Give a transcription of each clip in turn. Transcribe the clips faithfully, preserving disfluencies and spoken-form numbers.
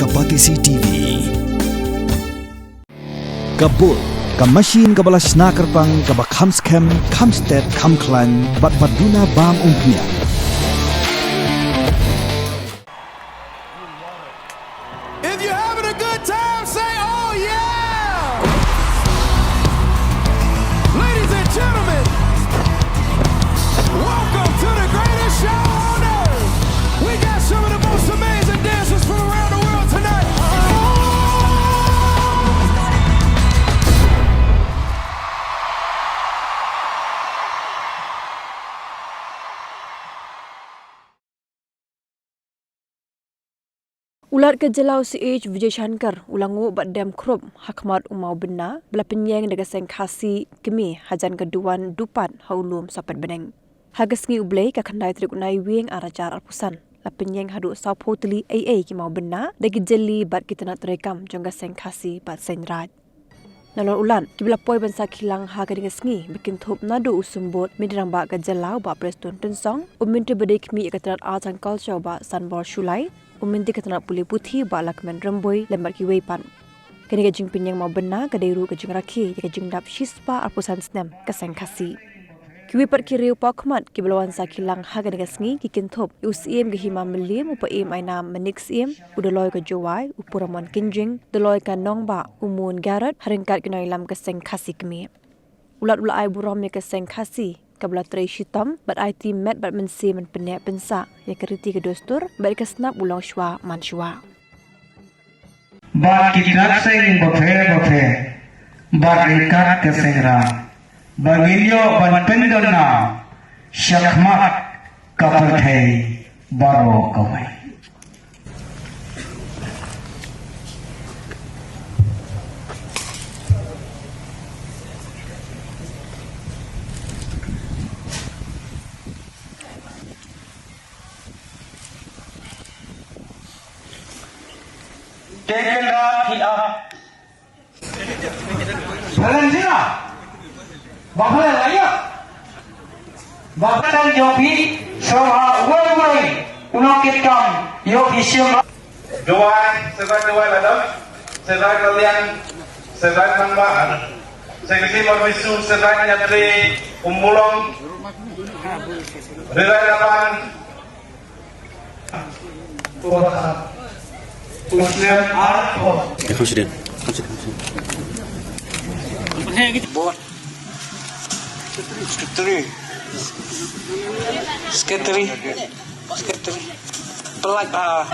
Ka Batesi T V. Ka Bull, ka machine kaba la shna kyrpang, kaba kham skhem, kham stet, kham khlaiñ, bad ba duna bam umphniang. If you're having a good time, say, "Oh, yeah!" Ladies and gentlemen, welcome to the greatest show on earth. We got some of the most amazing dancers from around the world tonight. U Lat ka jylla u C H Vijayashankar u la nguh bad dem khrup ha khmat u Mawbynna, ba la pynïeng da ka seng Khasi kmie hajan ka duwan dupat ha u lum Sohpetbneng. Ha ka sngi U Blei ka khyndai tarik u Naiwieng ar hajar arphew san, la pynïeng haduh sawphew tylli eiei ki mawbynna da ki jylli bad ki tnat treikam jong ka seng Khasi bad seng Raij. Nalor u Lat, kiba la poi ban sakhi lang ha kane ka sngi ba kynthup naduh u Symbud Myntri Rangbah ka jylla u Bah Prestone Tynsong, u Myntri ba dei khmih ïa ka tnat Arts and Culture u Bah Sanbor Shullai, u Myntri ka tnat Pule Puthi u Bah Lahkmen Rymbui lem bad kiwei pat. Kane ka jingpynïeng mawbynna ka dei ruh ka jingrakhe ïa ka jingdap shispah arphew san snem ka seng Khasi. Kiwei pat ki riew paw khmat kiba la wan sakhi lang ha kane ka sngi ki kynthup ïa u Syiem ka Hima Mylliem, u Paiem Ainam Manik Syiem, u Dolloi ka Jowai u Puramon Kynjing, Dolloi ka Nongbah u Moon Garrett, ha ryngkat ki nongïalam ka seng Khasi kmie. U Lat u la ai burom ïa ka seng Khasi kaba la trei shitom bad aiti met bad mynsiem ban pynneh pynsah ïa ka riti ka dustur bad ïa ka snap u longshuwa manshuwa. Bad ki tnat seng bapher bapher bad ryngkat ka seng Raij ba ngin ïoh ban pyndon nam sha khmat ka pyrthei baroh kawei. Taken up, he up. Valencia. Bakhla laya. Bakhla yopi soha wai wai. Unok kitam yopi sim. Duwai, Serai Duwai Ladam, Serai Kalian, Serai Nangba, Seksi Marbisu, Serai Nyatri, Umbulong, Serai Lapan, Muslim Arpo. Come sit in. Come sit in. Come sit in. Board. Secretary. Secretary. Secretary. Pelat, ah.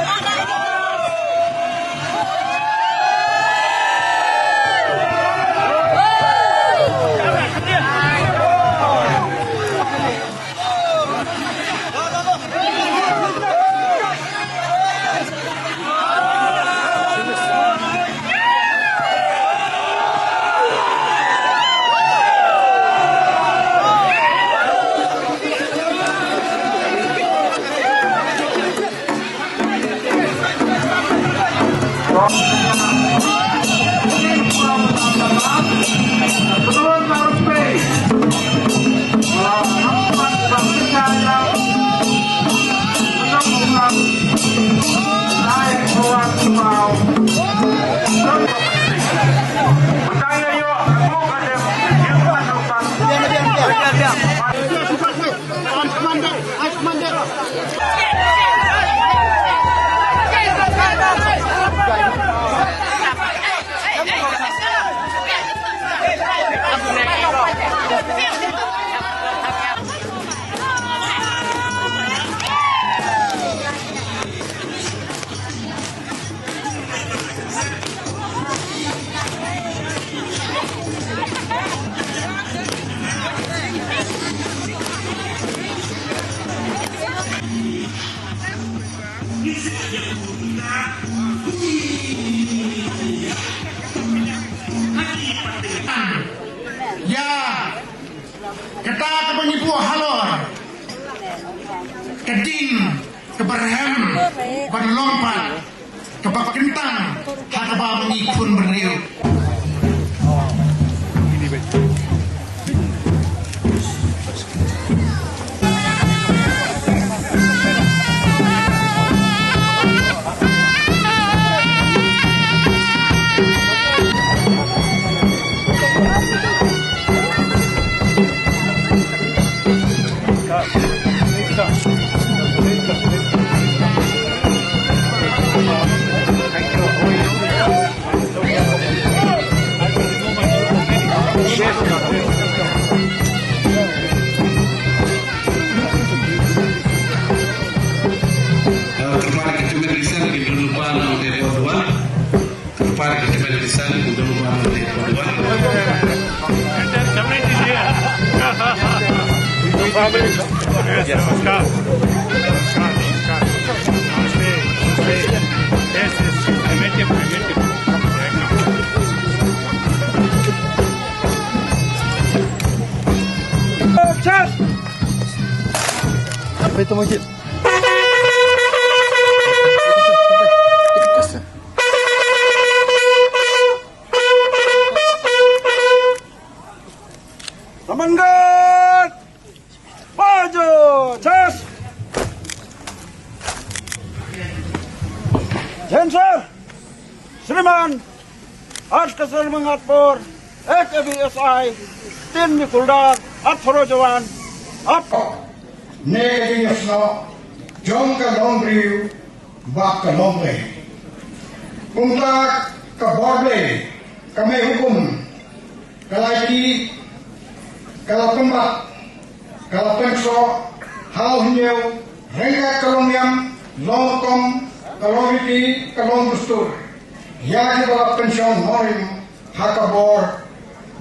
Ïa kata kaba ngi buh halor ka ding kaba rhem ban long pat kaba kyntang ha kaba ngi khun briew. Lisan ki dulu ba nang te por dua. Par ki te lisan ki dulu ba nang te por dua. Yes, yes. I met him, I met him. Chas! Apa itu, Majid? Samangat! Pajo! Chas! Jensar! Shriman! Aaj ka samangat por, ek A B S I, tin ni kuldar, atharo jawan, ap. Ne ka jingïasnoh jong ka longbriew bad ka longblei. Kumta ka bor Blei, ka mei hukum, ka la ïaid, ka la pynbat, ka la pynkhroh ha u hynñiew ryngkat ka longniam, longrukom, ka longriti, ka longdustur ïa kiba la pynshong nongrim ha ka bor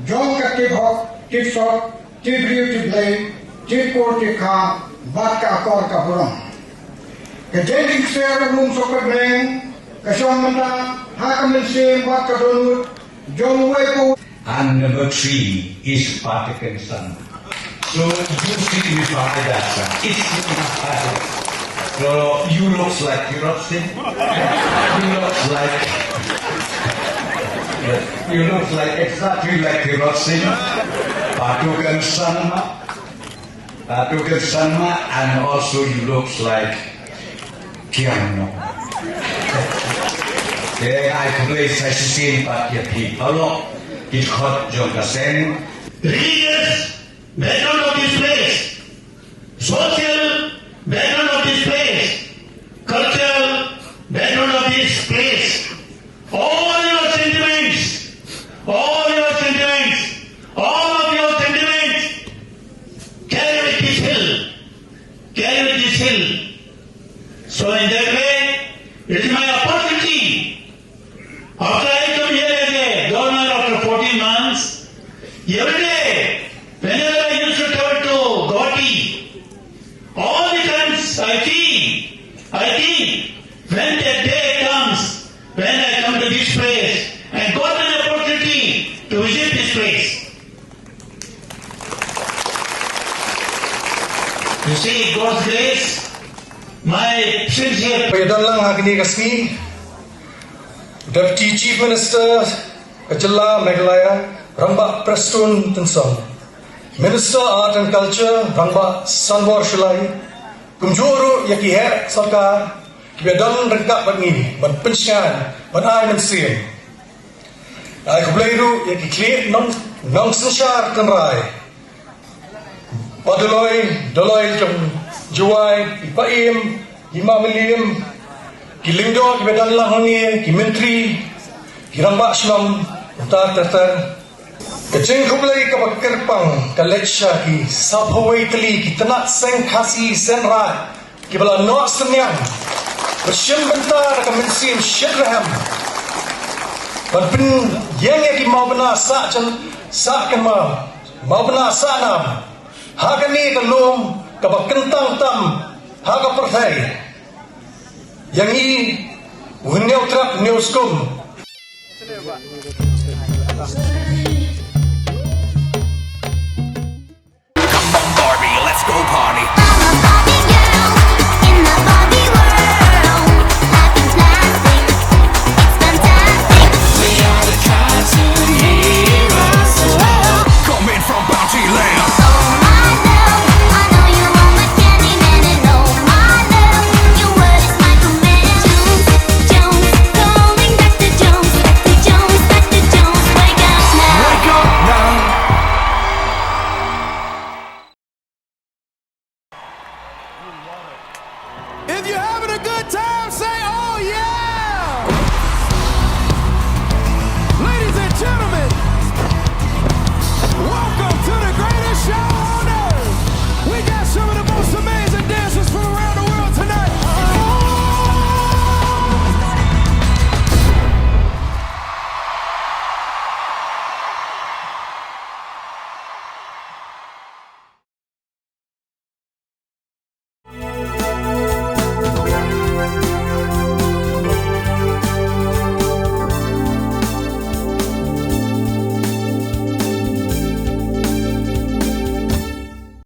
jong ka tip hok, tip sot, tip briew, tip Blei, tip kur, tip kha bad ka akor ka burom. Ka jingkit ksiar, um suk bneng ka shong mynta ha ka mynsiem bad ka dohnud jong uwei pa uwei. And number three is Patikan Sangma. So you signify that, sir. It's not. So you looks like Tirot Singh. You looks like, you looks like, exactly like Tirot Singh. Patikan Sangma. Patikan Sangma, and also you looks like Kiang no. Te ai khublei sa shisien pat ïa phi baroh ki dkhot jong ka seng. Religious background of this place, social background of this place, cultural background of this place, all your sentiments, all your sentiments, all of your sentiments carry with this hill, carry with this hill. So in that way, it is my opportunity. After I come here as a governor after fourteen months, every day, whenever I used to travel to Guwahati, all the times I think, I think, when that day comes, when I come to this place and got an opportunity to visit this place. You see, God's grace, my sincere. Ba ïadon lang ha kane ka sngi, Deputy Chief Minister ka jylla Meghalaya, Rangbah Prestone Tynsong, Minister Art and Culture, Rangbah Sanbor Shullai, kumjuh ruh ïa ki heh sorkar kiba don ryngkat bad ngi ban pynshngaiñ, ban ai mynsiem. Ai khublei ruh ïa ki khlieh nong, nongsynshar tynrai, ba Dolloi, Dolloi jong Jowai, i Paiem, i Mawmylliem, ki lyngdoh kiba don lang hangne, ki myntri, ki rangbah shnong, ter ter ter. Ka jingkhublei kaba kyrpang ka leit sha ki saphew tylli ki tnat seng Khasi seng Raij kiba la noh synñiang, ba shim bynta da ka mynsiem shitrhem ban pynïeng ïa ki mawbynna sah jan, sah kynmaw, mawbynna sah nam ha kane ka lum kaba kyntang tam ha ka pyrthei. Ïa ngi u Hynñiewtrep Hynñiewskum. Come on, Barbie, let's go party. I'm a Barbie girl in the Barbie world. Life is plastic, it's fantastic. We are the cartoon heroes. Whoa. Coming from Bounty Land. Oh my love, I know you want my candy man, and oh my love, your word is my command. Jones, Jones, calling Doctor Jones, Doctor Jones, Doctor Jones, wake up now. Wake up now. If you're having a good time, say